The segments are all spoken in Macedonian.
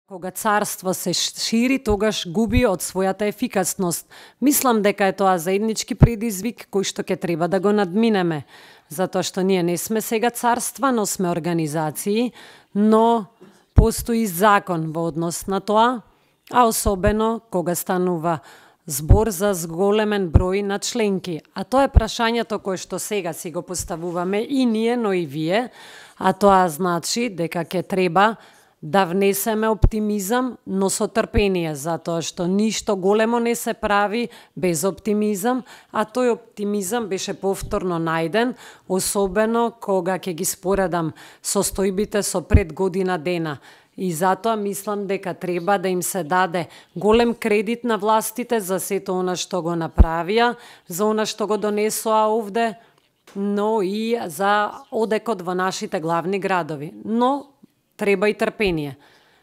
Кога царство се шири, тогаш губи од својата ефикасност. Мислам дека е тоа заеднички предизвик кој што ќе треба да го надминеме, затоа што ние не сме сега царства, но сме организации, но постои закон во однос на тоа, а особено кога станува збор за зголемен број на членки. А тоа е прашањето кое што сега си го поставуваме и ние, но и вие, а тоа значи дека ќе треба да внесеме оптимизам, но со трпение, затоа што ништо големо не се прави без оптимизам, а тој оптимизам беше повторно најден, особено кога ќе ги споредам состојбите со пред година дена. И затоа мислам дека треба да им се даде голем кредит на властите за сето она што го направија, за она што го донесоа овде, но и за одекот во нашите главни градови. Но треба и трпение,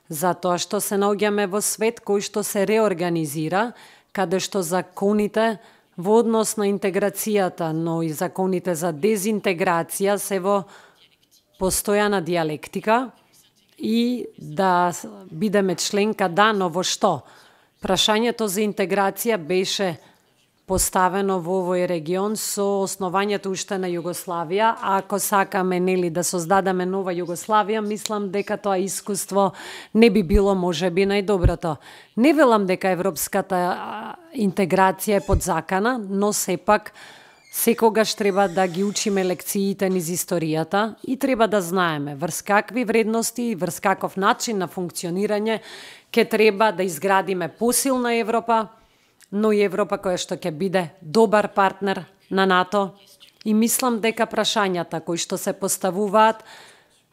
затоа што се наоѓаме во свет кој што се реорганизира, каде што законите во однос на интеграцијата, но и законите за дезинтеграција се во постојана диалектика и да бидеме членка но во што? Прашањето за интеграција беше поставено во овој регион со основањето уште на Југославија, а ако сакаме да создадеме нова Југославија, мислам дека тоа искуство не би било можеби најдоброто. Не велам дека европската интеграција е подзакана, но сепак секогаш треба да ги учиме лекциите низ историјата и треба да знаеме врз какви вредности и врз каков начин на функционирање ќе треба да изградиме посилна Европа, но и Европа која што ќе биде добар партнер на НАТО. И мислам дека прашањата кои што се поставуваат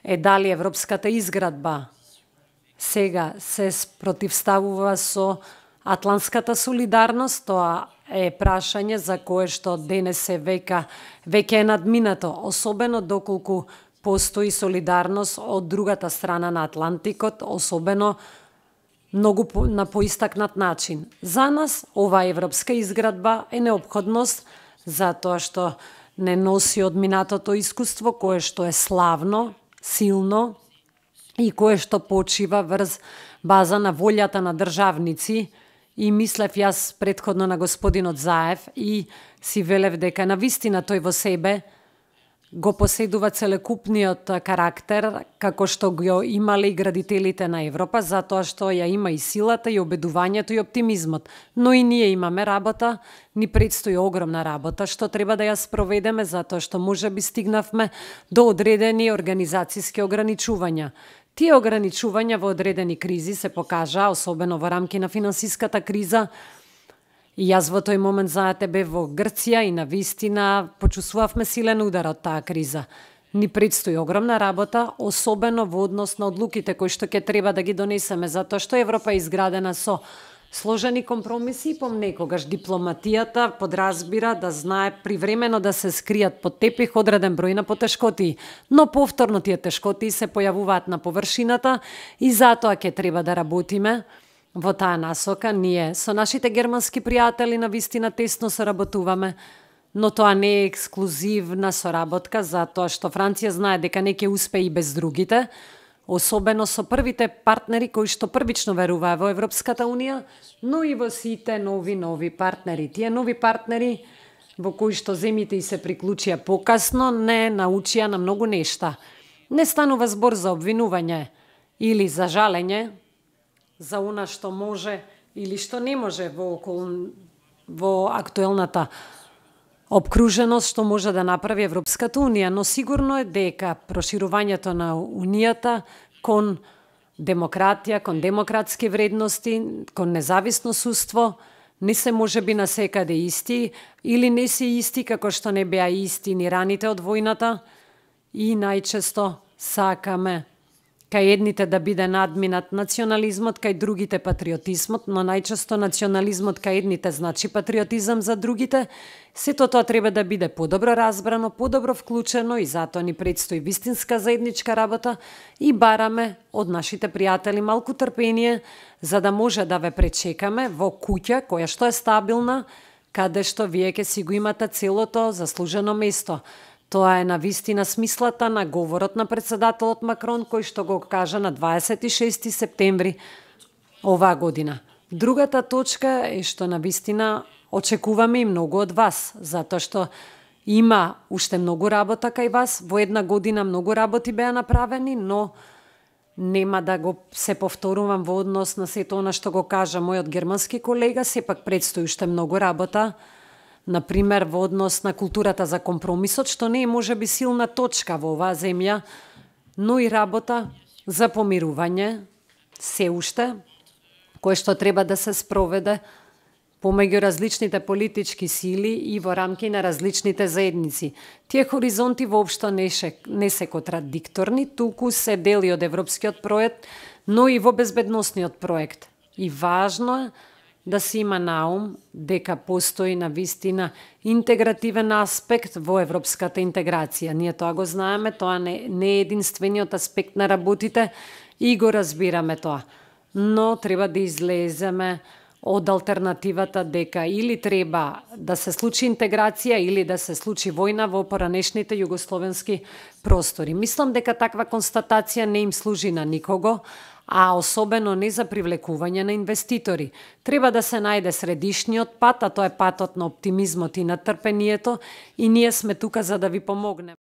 е дали европската изградба сега се спротивставува со атлантската солидарност, тоа е прашање за кое што денес се веќе е надминато, особено доколку постои солидарност од другата страна на Атлантикот, особено многу на поистакнат начин. За нас оваа европска изградба е неопходност затоа што не носи од минатото искуство кое што е славно, силно и кое што почива врз база на волјата на државници. И мислев јас претходно на господинот Заев и си велев дека навистина тој во себе го поседува целокупниот карактер како што го имале и градителите на Европа, затоа што ја има и силата, и обедувањето, и оптимизмот. Но и ние имаме работа, ни предстои огромна работа, што треба да ја спроведеме, затоа што можеби стигнавме до одредени организацијски ограничувања. Тие ограничувања во одредени кризи се покажа, особено во рамки на финансиската криза. И јас во тој момент, знаете, бев во Грција и навистина почувствувавме силен удар од таа криза. Ни предстои огромна работа, особено во однос на одлуките кои што ќе треба да ги донесеме, затоа што Европа е изградена со сложени компромиси и понекогаш дипломатијата подразбира да знае привремено да се скријат под тепих одреден број на потешкотии, но повторно тие тешкотии се појавуваат на површината и затоа ќе треба да работиме во таа насока. Ние со нашите германски пријатели навистина тесно соработуваме, но тоа не е ексклузивна соработка, затоа што Франција знае дека не ќе успее и без другите, особено со првите партнери кои што првично веруваа во Европската Унија, но и во сите нови партнери. Тие нови партнери во кои што земите и се приклучија покасно не научија на многу нешта. Не станува збор за обвинување или за жалење, за она што може или што не може во актуелната обкруженост што може да направи Европската Унија, но сигурно е дека проширувањето на Унијата кон демократија, кон демократски вредности, кон независно судство, не се можеби насекаде исти или не се исти како што не беа исти ни раните од војната и најчесто сакаме кај едните да биде надминат национализмот, кај другите патриотизмот, но најчесто национализмот кај едните значи патриотизам за другите. Сето тоа треба да биде подобро разбрано, подобро вклучено и затоа ни предстои вистинска заедничка работа и бараме од нашите пријатели малку трпение за да може да ве пречекаме во куќа која што е стабилна, каде што вие ќе си го имате целото заслужено место. Тоа е навистина смислата на говорот на председателот Макрон, кој што го кажа на 26 септември оваа година. Другата точка е што навистина очекуваме и многу од вас, затоа што има уште многу работа кај вас. Во една година многу работи беа направени, но нема да го се повторувам во однос на сето она што го кажа мојот германски колега, сепак предстои уште многу работа. Например, во однос на културата за компромисот, што не е можеби силна точка во оваа земја, но и работа за помирување, се уште, кое што треба да се спроведе помеѓу различните политички сили и во рамки на различните заедници. Тие хоризонти воопшто не се контрадикторни, туку се дели од европскиот проект, но и во безбедносниот проект. И важно е да се има на ум дека постои навистина интегративен аспект во европската интеграција. Ние тоа го знаеме, тоа не е единствениот аспект на работите и го разбираме тоа. Но треба да излеземе од алтернативата дека или треба да се случи интеграција или да се случи војна во поранешните југословенски простори. Мислам дека таква констатација не им служи на никого, а особено не за привлекување на инвеститори. Треба да се најде средишниот пат, а тоа е патот на оптимизмот и на трпението, и ние сме тука за да ви помогнеме.